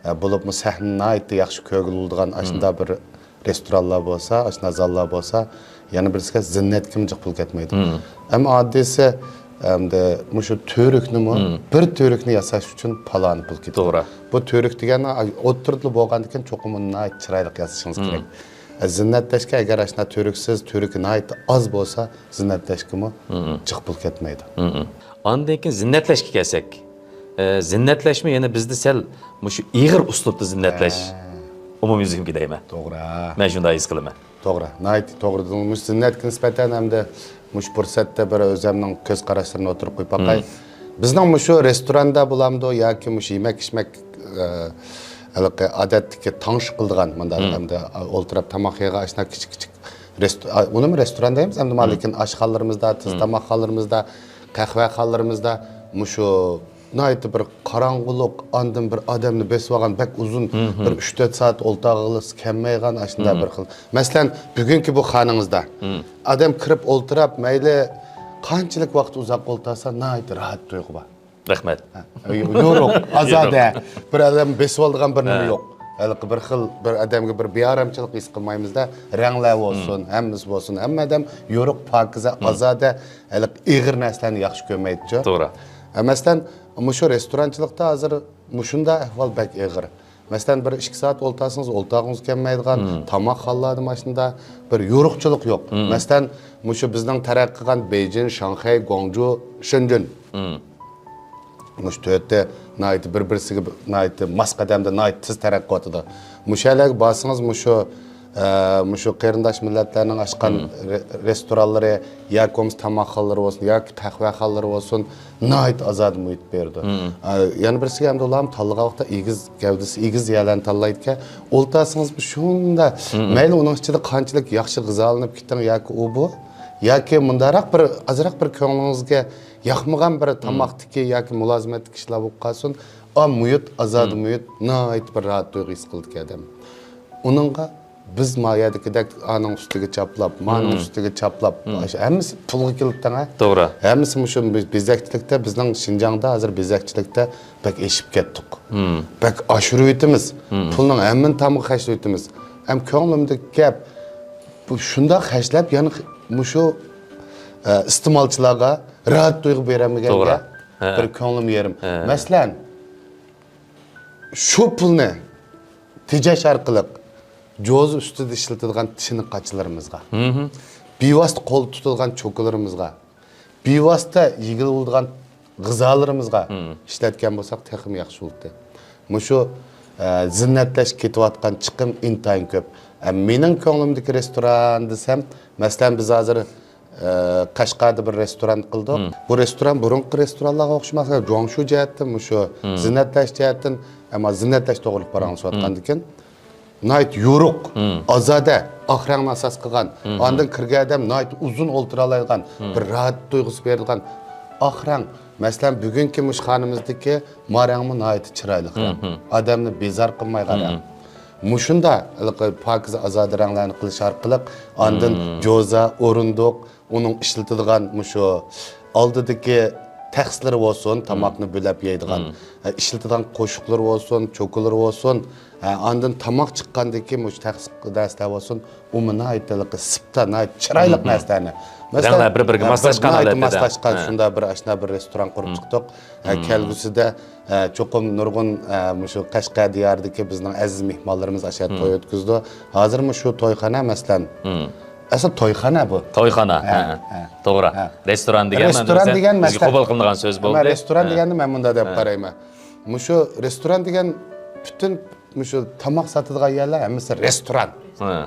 ئە، بولۇپمۇ سەھنە ناھايىتى ياخشى كۆرگىلى بولىدىغان ئاشۇنداق بىر رېستورانلار بولسا، ئاشۇنداق زاللار بولسا، يەنە بىرسىگە زىننەتكىمۇ جىق پۇل كەتمەيدۇ. ئەمما ئاددىيسى، ئەمدى مۇشۇ تۈركنىمۇ، بىر تۈركنى ياساش ئۈچۈن پالانى پۇل كېتىدۇ. توغرا. بۇ تۈرك دېگەن ئوتتۇرىدىلا بولغاندىكىن چوقۇم ئۇنى ناھايىتى چىرايلىق ياسىشىڭىز كېرەك. ئە، زىننەتلەشكە ئەگەر ئاشۇنداق تۈركسىز، تۈركى ناھايىتى ئاز بولسا، زىننەتلەشكىمۇ جىق پۇل كەتمەيدۇ. ئاندىن كېيىن زىننەتلەشكە كەلسەك، ئە، زىننەتلەشمۇ يەنە بىزدە سەل مۇشۇ ئېغىر ئۇسلۇبتا زىننەتلەش ھە. ئومۇميۈزلۈكمىكى دەيمەن. توغرا. مەن شۇنداق ھېس قىلىمەن. توغرا، ناھايىتى توغرا دېدىڭىز. مۇشۇ زىننەتكە نىسبەتەن ھەمدە مۇشۇ پۇرسەتتە بىر ئۆزۈمنىڭ كۆز قاراشلىرىنى ئوتتۇرىغا قويۇپ باقاي. بىزنىڭ مۇشۇ رېستوراندا بولامدۇ ياكى مۇشۇ يېمەك-ئىچمەك، ئە، ھېلىقى ئادەتتىكى تاماق قىلىدىغان، مۇنداق ھەمدە ئولتۇرۇپ تاماق يەيدىغان ئاشۇنداق كىچىك-كىچىك رېستو-، ئا، ئۇنىمۇ رېستوران دەيمىز ئەمدى، لېكىن ئاشخانىلىرىمىزدا، تېز تاماقخانىلىرىمىزدا، قەھۋەخانىلىرىمىزدا مۇشۇ ناھايىتى بىر قاراڭغۇلۇق، ئاندىن بىر ئادەمنى بېسىۋالغان بەك ئۇزۇن، بىر ئۈچ تۆت سائەت ئولتۇرغىلى كەلمەيدىغان ئاشۇنداق بىر خىل. مەسىلەن، بۈگۈنكى بۇ خانىڭىزدا ئادەم كىرىپ ئولتۇرۇپ، مەيلى قانچىلىك ۋاقىت ئۇزاق ئولتۇرسا، ناھايىتى راھەت تۇيغۇ بار. رەھمەت. ھە، يورۇق، ئازادە. بىر ئادەم بېسىۋالىدىغان بىر نېمە يوق. ھېلىقى بىر خىل، بىر ئادەمگە بىر بىئارامچىلىق ھېس قىلمايمىز-دە. رەڭلەر بولسۇن، ھەممىسى بولسۇن، ھەممە ئادەم يورۇق، پاكىزە، ئازادە، ھېلىقى ئېغىر نەرسىلەرنى ياخشى كۆرمەيدىچۇ. توغرا. ھە، مەسىلەن، مۇشۇ رېستورانچىلىقتا ھازىر مۇشۇنداق ئەھۋال بەك ئېغىر. مەسىلەن، بىر ئىككى سائەت ئولتۇرسىڭىز، ئولتۇرغۇڭىز كەلمەيدىغان، تاماقخانىلاردا ماشىنىدا بىر يورۇقچىلىق يوق. مەسىلەن، مۇشۇ بىزنىڭ تەرەققىي قىلغان بېيجىڭ، شاڭخەي، گۇاڭجۇ، شېنجېن. مۇشۇ تۆتى ناھايىتى بىر-بىرسىگە ناھايىتى ماس قەدەمدە، ناھايىتى تېز تەرەققىي قىلىۋاتىدۇ. مۇشۇ يەرلەرگە بارسىڭىز، مۇشۇ، ئە، مۇشۇ قېرىنداش مىللەتلەرنىڭ ئاچقان رې-، رېستورانلىرى ياكى بولمىسا تاماقخانىلىرى بولسۇن، ياكى قەھۋەخانىلىرى بولسۇن، ناھايىتى ئازادە مۇھىت بېرىدۇ. ئە، يەنە بىرسىگە ئەمدى ئۇلارمۇ تاللىغان ۋاقىتتا ئېگىز گەۋدىسى، ئېگىز يەرلەرنى تاللايدىكەن. ئولتۇرسىڭىز شۇنداق، مەيلى ئۇنىڭ ئىچىدە قانچىلىك ياخشى غىزالىنىپ كېتىڭ ياكى ئۇ بۇ، ياكى مۇنداقراق بىر، ئازراق بىر كۆڭلىڭىزگە ياقمىغان بىر تاماقتىكى ياكى مۇلازىمەتتىكى ئىشلار بولۇپ قالسۇن، ئا مۇھىت، ئازادە مۇھىت، ناھايىتى بىر راھەت تۇيغۇ ھېس قىلىدىكەن ئادەم. ئۇنىڭغا بىز ما يەردىكىدەك ئانىڭ ئۈستىگە چاپلاپ، مانىڭ ئۈستىگە چاپلاپ، ئاشۇ ھەممىسى پۇلغا كېلىدىكەن-ھە. توغرا. ھەممىسى مۇشۇ بېزەكچىلىكتە، بىزنىڭ شىنجاڭدا ھازىر بېزەكچىلىكتە بەك ئېشىپ كەتتۇق. بەك ئاشۇرۇۋېتىمىز. پۇلنىڭ ھەممىنى تامغا خەجلىۋېتىمىز. ئەم كۆڭلۈمدىكى گەپ، بۇ شۇنداق خەجلەپ، يەنە مۇشۇ، ئە، ئىستېمالچىلارغا راھەت تۇيغۇ بېرەلمىگەنگە توغرا. ھە. بىر كۆڭلۈم يېرىم. ھە. مەسىلەن، شۇ پۇلنى تېجەش ئارقىلىق جوزا ئۈستىدە ئىشلىتىدىغان چىنە قاچىلىرىمىزغا، بىۋاسىتە قولدا تۇتىدىغان چوكىلىرىمىزغا، بىۋاسىتە يېگىلى بولىدىغان غىزالىرىمىزغا ئىشلەتكەن بولساق تېخىمۇ ياخشى بولاتتى. مۇشۇ، ئە، زىننەتلەشكە كېتىۋاتقان چىقىم ئىنتايىن كۆپ. ئە، مېنىڭ كۆڭلۈمدىكى رېستوران دېسەم، مەسىلەن، بىز ھازىر، ئە، قەشقەردە بىر رېستوران قىلدۇق. بۇ رېستوران بۇرۇنقى رېستورانلارغا ئوخشىماس، گۇاڭشۇ جەھەتتىن، مۇشۇ زىننەتلەش جەھەتتىن، ئەمما زىننەتلەش توغرىلىق پاراڭلىشىۋاتقاندىكىن، ناھايىتى يورۇق، ئازادە، ئاق رەڭنى ئاساس قىلغان، ئاندىن كىرگەن ئادەم ناھايىتى ئۇزۇن ئولتۇرالايدىغان بىر راھەت تۇيغۇسى بېرىدىغان ئاق رەڭ. مەسىلەن، بۈگۈنكى مۇشۇ خانىمىزدىكى ما رەڭمۇ ناھايىتى چىرايلىق رەڭ. ئادەمنى بىزار قىلمايدىغان رەڭ. مۇشۇنداق ھېلىقى پاكىزە ئازادە رەڭلەرنى قىلىش ئارقىلىق ئاندىن جوزا، ئورۇندۇق، ئۇنىڭ ئىشلىتىدىغان مۇشۇ ئالدىدىكى تەخسىلىرى بولسۇن، تاماقنى بۆلەپ يەيدىغان، ئە، ئىشلىتىدىغان قوشۇقلىرى بولسۇن، چوكىلىرى بولسۇن، ئە، ئاندىن تاماق چىققاندىن كېيىن مۇشۇ تەخسە نەرسىلەر بولسۇن، ئۇمۇ ناھايىتى ھېلىقى سىپتا، ناھايىتى چىرايلىق نەرسىلەرنى. مەسىلەن، رەڭلەر بىر-بىرىگە ئە، بىر ماسلاشقان ناھايىتى ھالەتتە. ماسلاشقان ھە. شۇنداق بىر ئاشۇنداق بىر رېستوران قۇرۇپ چىقتۇق. ئە، كەلگۈسىدە، ئە، چوقۇم نۇرغۇن، ئە، مۇشۇ قەشقەر دىيارىدىكى بىزنىڭ ئەزىز مېھمانلىرىمىز ئاشۇ يەردە توي ئۆتكۈزىدۇ. ھازىرمۇ شۇ تويخانا، مەسىلەن، ئەسلى تويخانا بۇ. تويخانا، ھە، ھە، ھە. توغرا. ھە. رېستوران دېگەن رېستوران دېگەن بىزگە مەسىلەن، قوبۇل قىلىنغان سۆز بولدى. رېستوران ھە. دېگەننى مەن مۇنداق دەپ ھە. قارايمەن. مۇشۇ رېستوران دېگەن پۈتۈن مۇشۇ تاماق ساتىدىغان يەرلەر ھەممىسى رېستوران. ھە.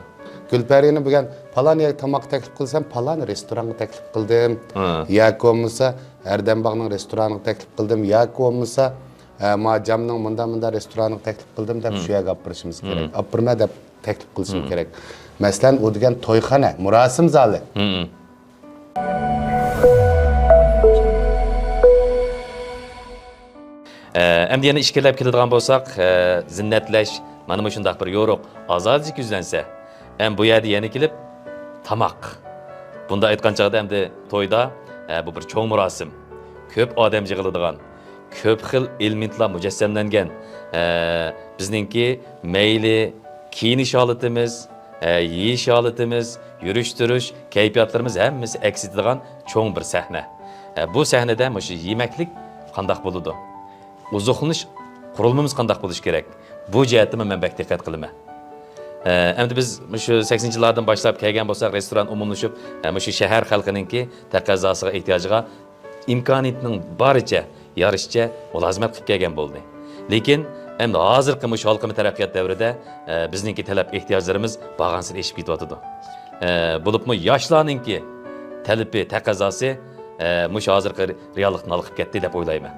گۈلپەرىنى بۈگۈن پالان يەرگە تاماققا تەكلىپ قىلسام، پالان رېستورانغا تەكلىپ قىلدىم. ھە. ياكى بولمىسا ھەردەمباغنىڭ رېستورانىغا تەكلىپ قىلدىم. ياكى بولمىسا، ھە، ما جامنىڭ مۇنداق-مۇنداق رېستورانىغا تەكلىپ قىلدىم دەپ شۇ يەرگە ئاپىرىشىمىز كېرەك. ئاپىرىمەن دەپ تەكلىپ قىلىشىم كېرەك. مەسىلەن، ئۇ دېگەن تويخانا، مۇراسىم زالى. ئە، ئەمدى يەنە ئىچكىرىلەپ كېلىدىغان بولساق، ئە، زىننەتلەش، مانا مۇشۇنداق بىر يورۇق، ئازادىچىلىك يۈزلەنسە، ئەم، بۇ يەردە يەنە كېلىپ تاماق. بۇنداق ئېيتقان چاغدا ئەمدى تويدا، ئە، بۇ بىر چوڭ مۇراسىم. كۆپ ئادەم يىغىلىدىغان، كۆپ خىل ئېلېمېنتلار مۇجەسسەملەنگەن، ئە، بىزنىڭكى مەيلى كىيىنىش ھالىتىمىز، ئە، يېيىش ھالىتىمىز، يۈرۈش-تۇرۇش، كەيپىياتلىرىمىز ھەممىسى ئەكس ئېتىدىغان چوڭ بىر سەھنە. ئە، بۇ سەھنىدە مۇشۇ يېمەكلىك قانداق بولىدۇ؟ ئوزۇقلىنىش قۇرۇلمىمىز قانداق بولۇشى كېرەك؟ بۇ جەھەتتىمۇ مەن بەك دىققەت قىلىمەن. ئە، ئەمدى بىز مۇشۇ سەكسىنچى يىللاردىن باشلاپ كەلگەن بولساق، رېستوران ئومۇملىشىپ، ئە، مۇشۇ شەھەر خەلقىنىڭكى تەقەززاسىغا، ئېھتىياجىغا ئىمكانىيىتىنىڭ بارىچە، يارىشىچە مۇلازىمەت قىلىپ كەلگەن بولدى. لېكىن ئەمدى ھازىرقى مۇشۇ ھالقىما تەرەققىيات دەۋرىدە، ئە، بىزنىڭكى تەلەپ ئېھتىياجلىرىمىز بارغانسېرى ئېشىپ كېتىۋاتىدۇ. ئە، بولۇپمۇ ياشلارنىڭكى تەلىپى، تەقەززاسى، ئە، مۇشۇ ھازىرقى رېئاللىقتىن ھالقىپ كەتتى دەپ ئويلايمەن.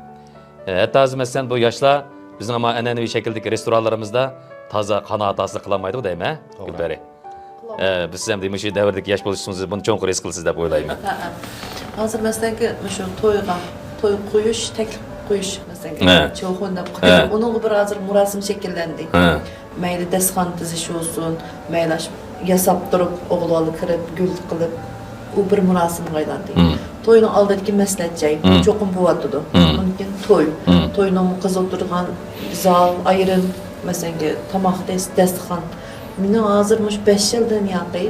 ئە، ھەتتا ھازىر، مەسىلەن، بۇ ياشلار بىزنىڭ ئەمما ئەنئەنىۋى شەكىلدىكى رېستورانلىرىمىزدا تازا قانائەت ھاسىل قىلالمايدىغۇ دەيمەن، توغرا. گۈلپەرى. ئە، بىز ئەمدى مۇشۇ دەۋردىكى ياش بولۇشىمىز بۇنى چوڭقۇر ھېس قىلىسىز دەپ ئويلايمەن. ھە، ھە. ھازىر، مەسىلەنكى، مۇشۇ تويغا، توي قويۇش، تەكلىپ قويۇش، مەسىلەنكى، ھە. چوخۇن دەپ قويۇش. ھە. ئۇنىڭغا بىر ھازىر مۇراسىم شەكىللەندى. ھە. مەيلى داستىخان تىزىش بولسۇن، مەيلى ئاشۇ ياساپ تۇرۇپ، ئوغۇل بالا كىرىپ، گۈل قىلىپ، ئۇ بىر مۇراسىمغا ئايلاندى. مم. توينىڭ ئالدىدىكى مەسلىھەت جاي، مم. چوقۇم بولۇۋاتىدۇ. مم. ئۇنىڭدىن كېيىن توي. مم. توينىڭ قىز ئولتۇرىدىغان زال ئايرىم، مەسىلەن، تاماق دەس-، داستىخان. مېنىڭ ھازىر مۇشۇ بەش يىلدىن ياقى،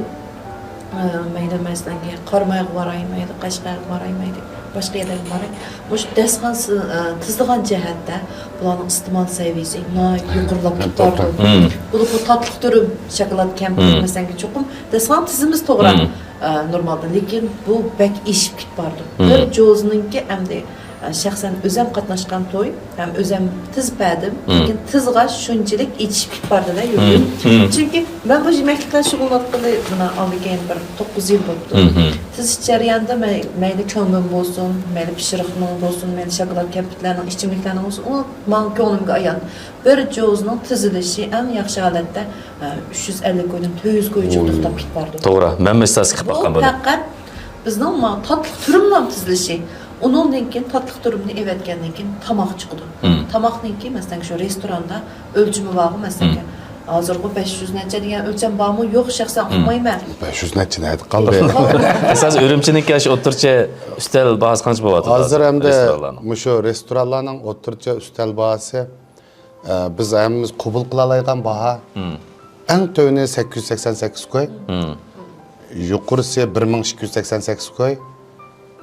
ئە، مەيلى، مەسىلەن، قارامايغا باراي، مەيلى، قەشقەرگە باراي، مەيلى، باشقا يەرلەرگە باراي. مۇشۇ داستىخان سى-، ئە، تىزىدىغان جەھەتتە بۇلارنىڭ ئىستېمال سەۋىيەسى ناھايىتى يۇقىرىلاپ كېتىپ بارىدۇ. مم. بولۇپمۇ تاتلىق تۈرۈم، شاكىلات كەمپۈت، مم. مەسىلەن، چوقۇم داستىخان تىزىمىز توغرا، مم. ئە، نورمالدا. لېكىن بۇ بەك ئېشىپ كېتىپ بارىدۇ. مم. بىر جوزىنىڭكى ئەمدى، ئە، شەخسەن ئۆزۈم قاتناشقان توي ھەم ئۆزۈم تىزىپ بەردىم. مم. لېكىن تىزغاچ شۇنچىلىك ئېچىشىپ كېتىپ باردى-دە، يۈرىكىم. مم. مم. چۈنكى مەن بۇ يېمەكلىكلەر شۇغۇللانغىلى مانا ئالدى كەينى بىر توققۇز يىل بوپتۇ. مم. تىزىش جەريانىدا مەي-، مەيلى كۆڭلۈم بولسۇن، مەيلى پىشۇرۇقنىڭ بولسۇن، مەيلى شاكىلات كەمپۈتلەرنىڭ، ئىچىملىكلەرنىڭ بولسۇن، ئۇ ماڭا كۆڭلۈمگە ئايان. بىر جوزىنىڭ تىزىلىشى ئەڭ ياخشى ھالەتتە، ئە، ئۈچ يۈز ئەللىك كويدىن تۆت يۈز كويچە توختاپ كېتىپ بارىدۇ. توغرا، مەن مۇشۇ تاسقا قىلىپ بۇ باققان بۇنى. پەقەت بىزنىڭ ما-، تاتلىق تۈرۈمنىڭ تىزىلىشى. ئۇنىڭدىن كېيىن تاتلىق تۈرۈمنى ئېۋەتكەندىن كېيىن تاماق چىقىدۇ. مم. تاماقنىڭكى، مەسىلەن، شۇ رېستوراندا ئۆلچىمى بارغۇ، مەسىلەن، مم. ھازىرغۇ بەش يۈز نەچچە دېگەن ئۆلچەم بارمۇ؟ يوق، شەخسەن مم. ئۇقمايمەن. بەش يۈز نەچچە نەدە قالدى؟ ئەساسەن ئۈرۈمچىنىڭكى ئاشۇ ئوتتۇرىچە ئۈستەل باھاسى قانچە بولۇۋاتىدۇ ھازىر ھازىر ئەمدى رېستورانلارنىڭ؟ مۇشۇ رېستورانلارنىڭ ئوتتۇرىچە ئۈستەل باھاسى، ئە، بىز ھەممىمىز قوبۇل قىلالايدىغان باھا. مم. ئەڭ تۆۋىنى سەككىز يۈز سەكسەن سەككىز كوي. مم. يۇقىرىسى بىر مىڭ ئىككى يۈز سەكسەن سەككىز كوي،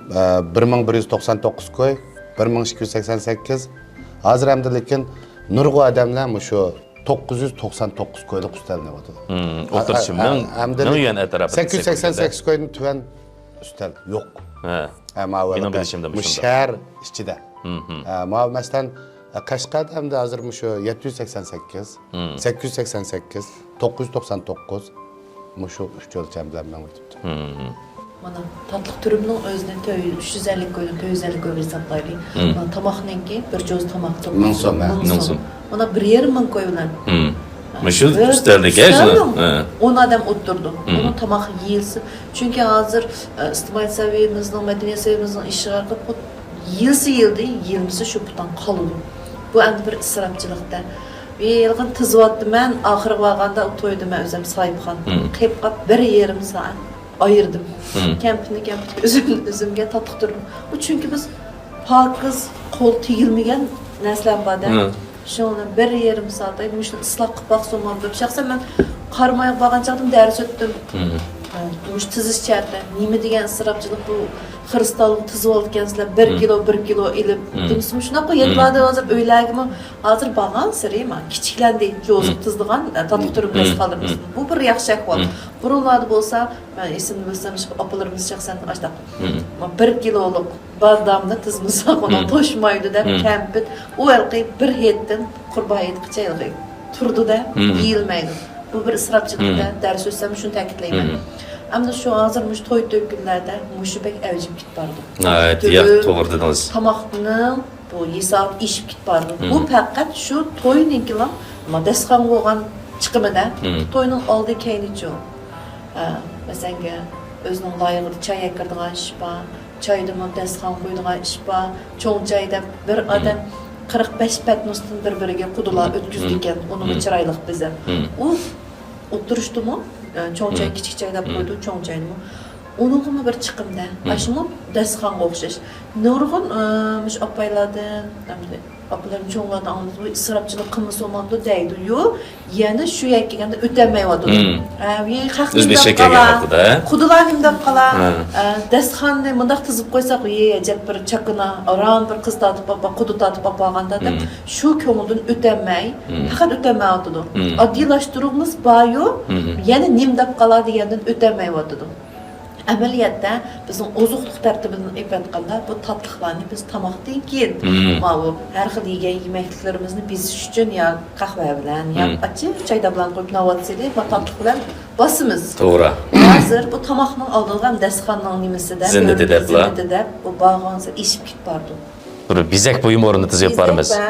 ئە، بىر مىڭ بىر يۈز توقسان توققۇز كوي، بىر مىڭ ئىككى يۈز سەكسەن سەككىز. ھازىر ئەمدى لېكىن نۇرغۇن ئادەملەر مۇشۇ توققۇز يۈز توقسان توققۇز كويلۇق ئۈستەلنى ئېلىۋاتىدۇ. مم، ئوتتۇرىسى ھە، ھە، مىڭ، ئەمدى مىڭ يۈەن ئەتراپىدا سەككىز يۈز سەكسەن سەككىز كويدىن تۆۋەن ئۈستەل يوق. ھە. ھە، ماۋۇ مېنىڭ بىلىشىمدە مۇشۇنداق. شەھەر ئىچىدە. مم، مم. ھە، ماۋۇ مەسىلەن، قەشقەردە ئەمدى ھازىر مۇشۇ يەتتە يۈز سەكسەن سەككىز، مم. سەككىز يۈز سەكسەن سەككىز، توققۇز يۈز توقسان توققۇز، مۇشۇ ئۈچ ئۆلچەم بىلەن مېڭىۋېتىپتۇ. مم. مانا، تاتلىق تۈرۈمنىڭ ئۆزىنى تۆ-، ئۈچ يۈز ئەللىك كويدىن تۆت يۈز ئەللىك كويغا ھېسابلايلى. مم. مانا، تاماقنىڭكى بىر جوز تاماق توققۇز يۈز، مىڭ سوم، ھە. مىڭ سوم. مىڭ سوم. مانا، بىر يېرىم مىڭ كوي بىلەن مم. مۇشۇ بىر ئۈستەلدىكى ئۈستەلنىڭ شۇ، ھە. ئون ئادەم ئولتۇرىدۇ. مم. ئۇنىڭ تاماق يېيىلسە، چۈنكى ھازىر، ئە، ئىجتىمائىي سەۋىيەمىزنىڭ، مەدەنىيەت سەۋىيەمىزنىڭ ئېشىشىغا قىلىپ، يېيىلسە يېيىلدى، يېيىلمىسە شۇ پۇتان قالىدۇ. بۇ ئەمدى بىر ئىسراپچىلىقتا. ھېلىقىنى تىزىۋاتتىمەن، ئاخىرىغا بارغاندا ئۇ تويدا مەن ئۆزۈم ساھىبخان. مم. قېلىپ قاپ بىر يېرىم سائەت ئايرىدىم. مم. كەمپۈتنى كەمپۈتكە ئۆزۈم، ئۆزۈمگە تاتلىق تۈرۈم. بۇ چۈنكى بىز پاكىز، قول تېگىلمىگەن نەرسىلەر بار-دە. مم. شۇنىڭ بىلەن بىر يېرىم سائەت، ئاي، مۇشۇنى ئىسلاھ قىلىپ باقساممۇ دەپ، شەخسەن مەن قارامايغا بارغان چاغدىمۇ دەرس ئۆتتۈم. مم. ئە، مۇشۇ تىزىش جەھەتتە نېمە دېگەن ئىسراپچىلىق بۇ، خىرىستالنى تىزىۋالىدىكەنسىلەر، بىر مم. كىلو، بىر كىلو ئېلىپ، مم. دېمىسىمۇ شۇنداققۇ، مم. يەنىلاردا ھازىر ئۆيلەرگىمۇ ھازىر بارغانسېرى ما كىچىكلەندى، جوزۇق مم. تىزىدىغان، ئە، تاتلىق تۈرۈم مم. دەستىخانلىرىمىز. مم. بۇ بىر ياخشى ئەھۋال. مم. بۇرۇنلاردا بولسا، مەن ئېسىمدە بىلسەم، ئاپىلىرىمىز شەخسەن ئاشتاق مم. بىر كىلولۇق بادامنى تىزمىساق، ئۇنىڭ مم. توشمايدۇ دەپ، مم. كەمپۈت، ئۇ ھېلىقى بىر ھېيتتىن قۇربان ھېيتقىچە ھېلىقى تۇرىدۇ-دە، مم. يېيىلمەيدۇ. بۇ بىر ئىسراپچىلىق-دە، مم. دەرس ئۆتسەم شۇنى تەكىتلەيمەن. مم. ئەمدى شۇ ھازىر مۇشۇ توي-تۆكۈنلەردە مۇشۇ بەك ئەۋجىگە كېتىپ بارىدۇ. ناھايىتى ياق، تۈرۈم، توغرا دېدىڭىز. تاماقنىڭ بۇ ھېسابات ئېشىپ كېتىپ بارىدۇ. بۇ مم. پەقەت شۇ توينىڭكىلا، ما، داستىخانغا بولغان چىقىمىدا، مم. توينىڭ ئالدى كەينىچۇ. ئە، مەسىلەنگە، ئۆزىنىڭ لايىقىدا چاي ئەكىرىدىغان ئىش بار، چايدىمۇ داستىخان قويىدىغان ئىش بار، چوڭ چاي دەپ بىر مم. ئادەم قىرىق بەش پەتنۇستىن بىر-بىرىگە قۇدىلار ئۆتكۈزىدىكەن، ئۇنىمۇ چىرايلىق بېزەپ. ئۇ ئولتۇرۇشتىمۇ، ئە، چوڭ چاي، كىچىك چاي دەپ قويىدۇ، چوڭ چاينىمۇ. ئۇنىڭغىمۇ بىر چىقىمدە. ئاشۇمۇ داستىخانغا ئوخشاش. نۇرغۇن، ئە، مۇشۇ ئاپايلاردىن، ئەمدى ئاپىلىرىم چوڭلاردىن ئاڭلىدىم، ئىسراپچىلىق قىلمىسا بولمامدۇ دەيدۇ. يو، يەنە شۇ يەرگە كەلگەندە ئۆتەلمەيۋاتىدۇ. ئە، يى، خەق نېمە دەپ قالا، قۇدىلار نېمە دەپ قالا، ئە، داستىخاننى مۇنداق تىزىپ قويساق، يى، ئەجەب بىر چاكىنا، ئاران بىر قىز تارتىپ ئاپا، قۇدا تارتىپ ئاپارغاندا دەپ، شۇ كۆڭلىدىن ئۆتەلمەي، پەقەت ئۆتەلمەيۋاتىدۇ. ئاددىيلاشتۇرۇغىمىز باريۇ، يەنە نېمە دەپ قالا دېگەندىن ئۆتەلمەيۋاتىدۇ. ئەمەلىيەتتە، بىزنىڭ ئوزۇقلۇق تەرتىپىدىن ئېلىپ ئېيتقاندا، بۇ تاتلىقلارنى بىز تاماقتىن كېيىن، ماۋۇ ھەر خىل يېگەن يېمەكلىكلىرىمىزنى بېزىش ئۈچۈن يا قەھۋە بىلەن، يا ئاچچىق چايدا بىلەن قويۇپ ناۋات سېلىپ، ما تاتلىق بىلەن باسىمىز. توغرا. ھازىر بۇ تاماقنىڭ ئالدىغا ھەم داستىخاننىڭ نېمىسىدە، زىننىتى دەپلا. زىننىتى دەپ، بۇ بارغانسېرى ئېشىپ كېتىپ بارىدۇ. بىر بېزەك بۇيۇم ئورنىدا تىزىپ بېزەك، بارىمىز. ھە.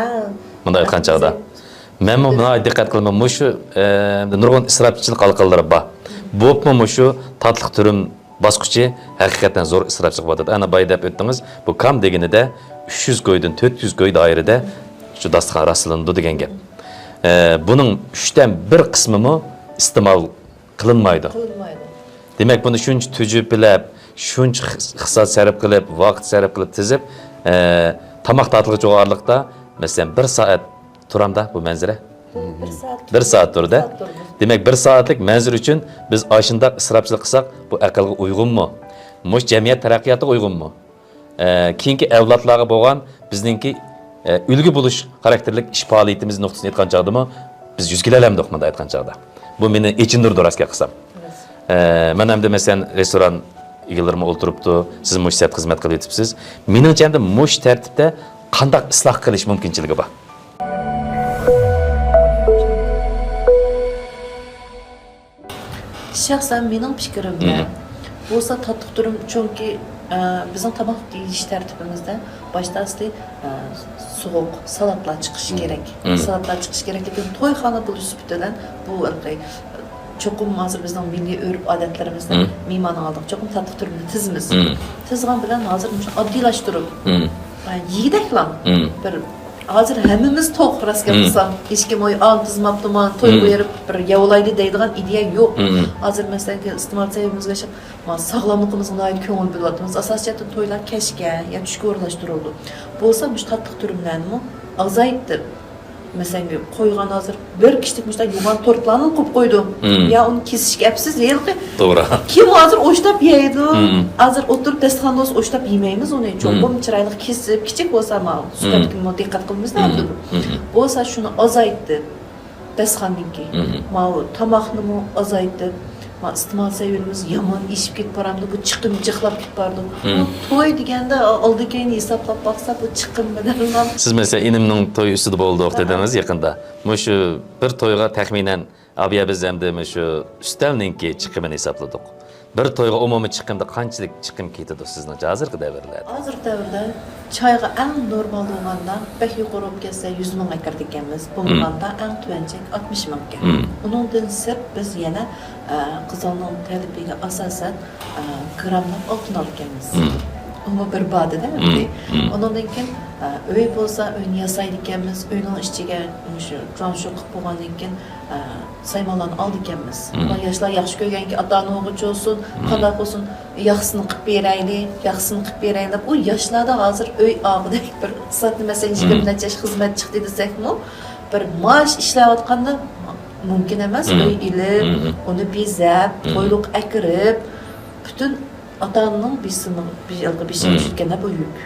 مۇنداق ئېيتقان چاغدا. بېزەك. مەنمۇ مۇنداق دىققەت قىلىمەن، مۇشۇ، ئە، نۇرغۇن ئىسراپچىلىق ھالقىلىرى بار. بولۇپمۇ مۇشۇ تاتلىق تۈرۈم باسقۇچى ھەقىقەتەن زور ئىسراپچىلىق بولۇۋاتىدۇ. ئەنە بايا دەپ ئۆتتىڭىز، بۇ كام دېگىنىدە ئۈچ يۈز كويدىن تۆت يۈز كوي دائىرىدە شۇ داستىخان راستلىنىدۇ دېگەن گەپ. ئە، بۇنىڭ ئۈچتىن بىر قىسمىمۇ ئىستېمال قىلىنمايدۇ. قىلىنمايدۇ. دېمەك، بۇنى شۇنچە تۈجۈپىلەپ، شۇنچە ئىقتىساد سەرپ قىلىپ، ۋاقىت سەرپ قىلىپ تىزىپ، ئە، تاماق تارتىلغۇچى ئارىلىقتا، مەسىلەن، بىر سائەت تۇرامدا بۇ مەنزىرە؟ بىر سائەت. بىر سائەت تۇرىدۇ. بىر سائەت تۇرىدۇ. دېمەك، بىر سائەتلىك مەنزىرە ئۈچۈن بىز ئاشۇنداق ئىسراپچىلىق قىلساق، بۇ ئەقىلگە ئۇيغۇنمۇ؟ مۇشۇ جەمئىيەت تەرەققىياتىغا ئۇيغۇنمۇ؟ ئە، كېيىنكى ئەۋلادلارغا بولغان بىزنىڭكى، ئە، ئۈلگە بولۇش خاراكتېرلىك ئىش پائالىيىتىمىز نۇقتىسىدىن ئېيتقان چاغدىمۇ بىز يۈز كېلەلەمدۇق، مۇنداق ئېيتقان چاغدا؟ بۇ مېنى ئېچىندۇرىدۇ، راست گەپ قىلسام. ئە، مەن ئەمدى، مەسىلەن، رېستوران ئىگىلىرىمۇ ئولتۇرۇپتۇ، سىز مۇشۇ سەپتە خىزمەت قىلىۋېتىپسىز. مېنىڭچە، ئەمدى مۇشۇ تەرتىپتە قانداق ئىسلاھ قىلىش مۇمكىنچىلىكى بار؟ شەخسەن مېنىڭ پىكرىمدە بولسا تاتلىق تۈرۈم، چۈنكى، ئە، بىزنىڭ تاماق يېيىش تەرتىپىمىزدە باشتا ئەسلى، ئە، سوغۇق سالاتلار چىقىشى كېرەك. سالاتلار چىقىشى كېرەك، لېكىن تويخانا بولۇش سۈپىتى بىلەن بۇ ھېلىقى چوقۇم ھازىر بىزنىڭ مىللىي ئۆرپ-ئادەتلىرىمىزدە مېھماننىڭ ئالدىغا چوقۇم تاتلىق تۈرۈمنى تىزىمىز. تىزغان بىلەن ھازىر مۇشۇ ئاددىيلاشتۇرۇپ، ئە، يېگۈدەكلا بىر ھازىر ھەممىمىز توق، راست گەپ قىلسام. ھېچكىم ئوي ئان تىزماپتىما، توي بېرىپ بىر يەۋلايلى دەيدىغان ئىدىيە يوق. ھازىر مەسىلەن، ئىستېمال سەۋىيىمىزگە ئوخشاپ، ما، ساغلاملىقىمىزغا ناھايىتى كۆڭۈل بۆلۈۋاتىمىز. ئاساسىي جەھەتتىن تويلار كەچكە يا چۈشكە ئورۇنلاشتۇرۇلىدۇ. بولسا مۇشۇ تاتلىق تۈرۈملەرنىمۇ ئازايتىپ، مەسىلەن، قويغان ھازىر بىر كىشىلىك مۇشۇنداق يوغان تورتلارنى قىلىپ قويدۇم. يا ئۇنى كېسىشكە ئەپسىز، ھېلىقى توغرا. كىم ھازىر ئوشتاپ يەيدۇ؟ ھازىر ئولتۇرۇپ داستىخاندا بولسا ئوشتاپ يېمەيمىز ئۇنى. چوقۇم چىرايلىق كېسىپ، كىچىك بولسا ما سۈپەتكىمۇ دىققەت قىلىمىز ئەمدى. بولسا شۇنى ئازايتىپ، داستىخاندىكى ماۋۇ تاماقنىمۇ ئازايتىپ، ما ئىستېمال سەۋىيەمىز يامان ئېشىپ كېتىپ بارامدۇ، بۇ چىقىم جىقلاپ كېتىپ بارىدۇ. بۇ توي دېگەندە ئالدى كەينى ھېسابلاپ باقسا، بۇ چىقىم بىلەن سىز، مەسىلەن، ئىنىمنىڭ تويى ئۈستىدە بولدۇق دېدىڭىز يېقىندا. مۇشۇ بىر تويغا تەخمىنەن، ئابىيە، بىز ئەمدى مۇشۇ ئۈستەلنىڭكى چىقىمىنى ھېسابلىدۇق. بىر تويغا ئومۇمىي چىقىمدا قانچىلىك چىقىم كېتىدۇ سىزنىڭچە ھازىرقى دەۋرلەردە؟ ھازىرقى دەۋردە چايغا ئەڭ نورمال بولغاندا بەك يۇقىرى بولۇپ كەتسە يۈز مىڭغا كىرىدىكەنمىز. بولمىغاندا ئەڭ تۆۋەن چەك ئاتمىش مىڭكەن. ئۇنىڭدىن سىرت بىز يەنە، ئە، قىزلارنىڭ تەلىپىگە ئاساسەن، ئە، گىراملاپ ئالتۇن ئالىدىكەنمىز. ئۇمۇ بىر بادىدە ئەمدى. ئۇنىڭدىن كېيىن، ئە، ئۆي بولسا ئۆينى ياسايدىكەنمىز. ئۆينىڭ ئىچىگە مۇشۇ تۇرانشۇ قىلىپ بولغاندىن كېيىن، ئە، سايمانلارنى ئالىدىكەنمىز. ياشلار ياخشى كۆرگەنكى، ئاتا-ئانا ئوغۇل چولسۇن، قانداق بولسۇن، ياخشىسىنى قىلىپ بېرەيلى، ياخشىسىنى قىلىپ بېرەيلى دەپ، ئۇ ياشلاردا ھازىر ئۆي ئاغىدەك بىر ئىقتىسادنى، مەسىلەن، يىگىرمە نەچچە ياش خىزمەت چىقتى دېسەكمۇ، بىر مائاش ئىشلەۋاتقاندا مۇمكىن ئەمەس، ئۆي ئېلىپ، ئۇنى بېزەپ، تويلۇققا ئەكىرىپ، پۈتۈن ئاتا-ئانىنىڭ بېشىنى، بېشىغا چۈشىدىكەن بۇ يۈك.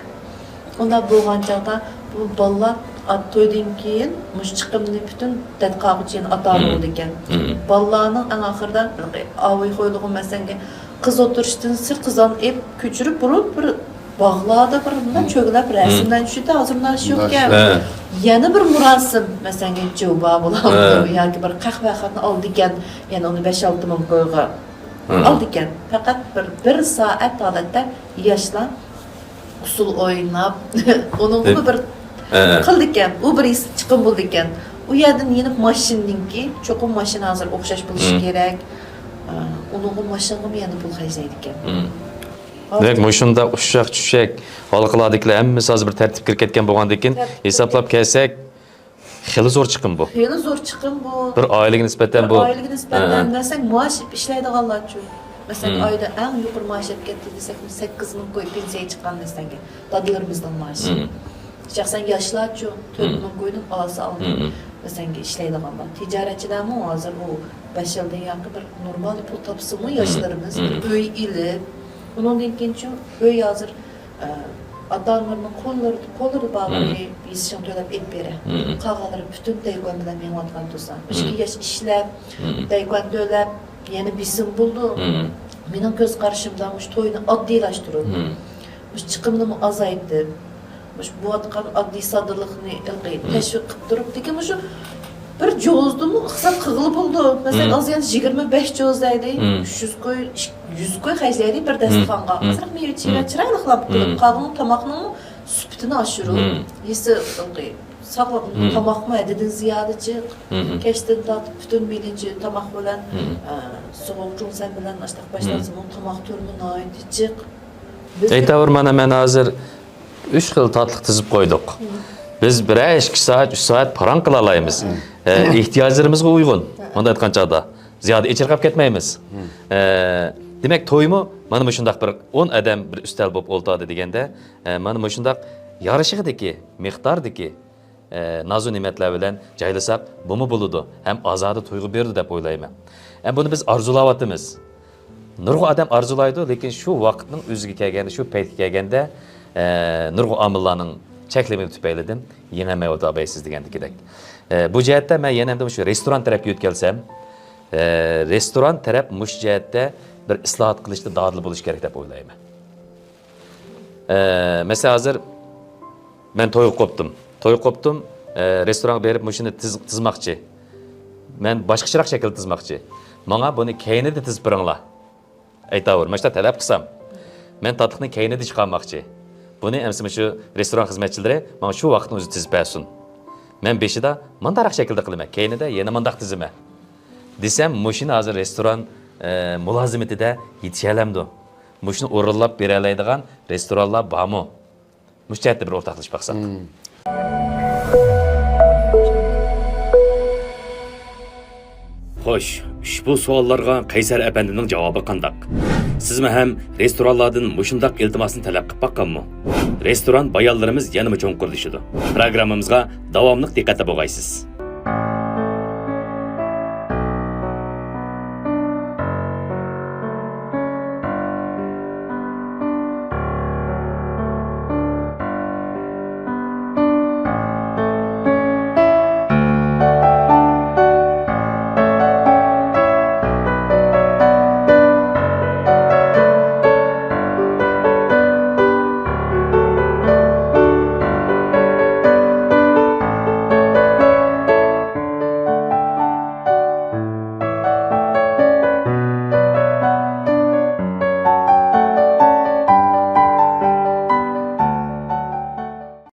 ئۇنداق بولغان چاغدا بۇ بالىلار ئات-، تويدىن كېيىن مۇشۇ چىقىمنى پۈتۈن دەتقاغۇچى يەنە ئاتا-ئانا بولىدىكەن. بالىلارنىڭ ئەڭ ئاخىرىدا ئاۋۇي خويلۇغۇ مەسىلەنگە قىز ئولتۇرۇشتىن سىرت قىزلارنى ئېلىپ كۆچۈرۈپ بۇرۇن بىر باغلاردا بىر مۇنداق چۆگىلەپ رەسىملەرنى چۈشۈردى. ھازىر مۇنداق ئىش يوقكەن. يەنە بىر مۇراسىم، مەسىلەنگە جوبا بولامدۇ ياكى بىر قەھۋەخانا ئالىدىكەن، يەنە ئۇنى بەش-ئالتە مىڭ كويغا ئالىدىكەن. پەقەت بىر، بىر سائەت ھالەتتە ياشلار ئۇسسۇل ئويناپ، ئۇنىڭغىمۇ بىر قىلىدىكەن. ئۇ بىر چىقىم بولىدىكەن. ئۇ يەردىن يېنىپ ماشىنىنىڭكى، چوقۇم ماشىنا ھازىر ئوخشاش بولۇشى كېرەك. ئۇنىڭغا ماشىنىغىمۇ يەنە پۇل خەجلەيدىكەن. دېمەك، مۇشۇنداق ئۇششاق-چۈششەك ھالقىلاردىكىلەر ھەممىسى ھازىر بىر تەرتىپكە كىرىپ كەتكەن بولغاندىكىن، تەرتىپكە ھېسابلاپ كەلسەك، خېلى زور چىقىم بۇ. خېلى زور چىقىم بۇ. بىر ئائىلىگە نىسبەتەن بۇ. بىر ئائىلىگە نىسبەتەن، ھە، ھە، مەسىلەن، مائاش ئېلىپ ئىشلەيدىغانلارچۇ؟ مەسىلەن، مم، ئايدا ئەڭ يۇقىرى مائاش ئېلىپ كەتتى دېسەك، سەككىز مىڭ كوي پېنسىيە چىققان دېسەڭگە، دادىلىرىمىزنىڭ مائاشى. مم. شەخسەن ياشلارچۇ، تۆت مىڭ، مم، كويدىن ئالسا ئالماي، مم، مم، مەسىلەن، ئىشلەيدىغانلار. تىجارەتچىلەرمۇ ھازىر ئۇ بەش يىلدىن ياقى بىر نورمال پۇل تاپسىمۇ، مم، ياشلىرىمىز، مم، بىر ئۆي ئېلىپ، ئۇنىڭدىن كېيىنچۇ ئۆي ھازىر، ئە، ئاتا-ئانىلىرىنىڭ قوللىرىدا، قوللىرىدا بارغىنى، مم، يېسىشىڭ تۆلەپ ئېلىپ بېرە. مم. قالغانلىرى پۈتۈن دەيكوان بىلەن مېڭىۋاتقان تۇرسا. مم. ئىككى ياش ئىشلەپ، مم، دەيكوان تۆلەپ، يەنە بېسىم بولىدۇ. مم. مېنىڭ كۆز قارىشىمدا مۇشۇ توينى ئاددىيلاشتۇرۇپ، مم، مۇشۇ چىقىمنىمۇ ئازايتىپ، مۇشۇ بولۇۋاتقان ئاددىي ساددىلىقنى ھېلىقى، مم، تەشۋىق قىلىپ تۇرۇپ، لېكىن مۇشۇ بىر جوزدىمۇ ھېساب قىلغىلى بولىدۇ. مەسىلەن، مم، ئازيان يىگىرمە بەش جوز دەيلى، مم، ئۈچ يۈز كوي، ئىك-، يۈز كوي خەجلەيلى بىر، مم، داستىخانغا. مم. ئازراق مېۋە-چېۋە، مم، چىرايلىقلاپ قىلىپ، مم، قالغان تاماقنىڭمۇ سۈپىتىنى ئاشۇرۇپ، مم، يېسە، ھېلىقى ساغلام، مم، تاماقمۇ ھەددىدىن زىيادە جىق. مم. كەچتىن تارتىپ پۈتۈن مېنىچە تاماق بىلەن، مم، ئە، سوغۇق چۇڭسەن بىلەن ئاشتاق باشلانسىمۇ، مم، تاماق تۈرىمۇ ناھايىتى جىق. بىز ئەيتاۋۇر، مانا مەن ھازىر ئۈچ خىل تاتلىق تىزىپ قويدۇق. مم. بىز بىرەر ئىككى سائەت، ئۈچ سائەت پاراڭ قىلالايمىز. مم. ئە، ئېھتىياجلىرىمىزغا ئۇيغۇن. مم. مۇنداق ئېيتقان چاغدا زىيادە ئېچىرقاپ كەتمەيمىز. مم. ئە، دېمەك، تويمۇ مانا مۇشۇنداق بىر ئون ئادەم بىر ئۈستەل بولۇپ ئولتۇردى دېگەندە، ئە، مانا مۇشۇنداق يارىشىقىدىكى، مىقداردىكى ئە، نازۇ نېمەتلەر بىلەن جايلىساق، بۇمۇ بولىدۇ ھەم ئازادە تۇيغۇ بېرىدۇ دەپ ئويلايمەن. ئە، بۇنى بىز ئارزۇلاۋاتىمىز. نۇرغۇن ئادەم ئارزۇلايدۇ، لېكىن شۇ ۋاقىتنىڭ ئۆزىگە كەلگەندە، شۇ پەيتكە كەلگەندە، ئە، نۇرغۇن ئامىللارنىڭ چەكلىمىلىرى تۈپەيلىدىن يېڭەلمەيۋاتىدۇ، ئابايسىز دېگەندىكىدەك. ئە، بۇ جەھەتتە مەن يەنە ئەمدى مۇشۇ رېستوران تەرەپكە يۆتكەلسەم، ئە، رېستوران تەرەپ مۇشۇ جەھەتتە بىر ئىسلاھات قىلىشتا دادىل بولۇشى كېرەك دەپ ئويلايمەن. ئە، مەسىلەن، ھازىر مەن تويغا قوپتۇم. تويغا قوپتۇم، ئە، رېستورانغا بېرىپ مۇشۇنى تىز-، تىزماقچى. مەن باشقىچىراق شەكىلدە تىزماقچى. ماڭا بۇنى كەينىدە تىزىپ بېرىڭلار. ئەيتاۋۇر، مانا شۇنداق تەلەپ قىلسام، مەن تاتلىقنى كەينىدە چىقارماقچى. بۇنى ئەمسە مۇشۇ رېستوران خىزمەتچىلىرى ماڭا شۇ ۋاقىتنىڭ ئۆزىدە تىزىپ بەرسۇن. مەن بېشىدا مانداقراق شەكىلدە قىلىمەن، كەينىدە يەنە مانداق تىزىمەن. دېسەم، مۇشۇنى ھازىر رېستوران، ئە، مۇلازىمىتىدە يېتىشەلەمدۇ؟ مۇشۇنى ئورۇنلاپ بېرەلەيدىغان رېستورانلار بارمۇ؟ مۇشۇ جەھەتتە بىر ئورتاقلىشىپ باقساق. مم. خوش، ئۇشبۇ سوئاللارغا قەيسەر ئەپەندىنىڭ جاۋابى قانداق؟ سىزمۇ ھەم رېستورانلاردىن مۇشۇنداق ئىلتىماسنى تەلەپ قىلىپ باققانمۇ؟ رېستوران بايانلىرىمىز يەنىمۇ چوڭقۇرلىشىدۇ. پروگراممىمىزغا داۋاملىق دىققەتتە بولغايسىز.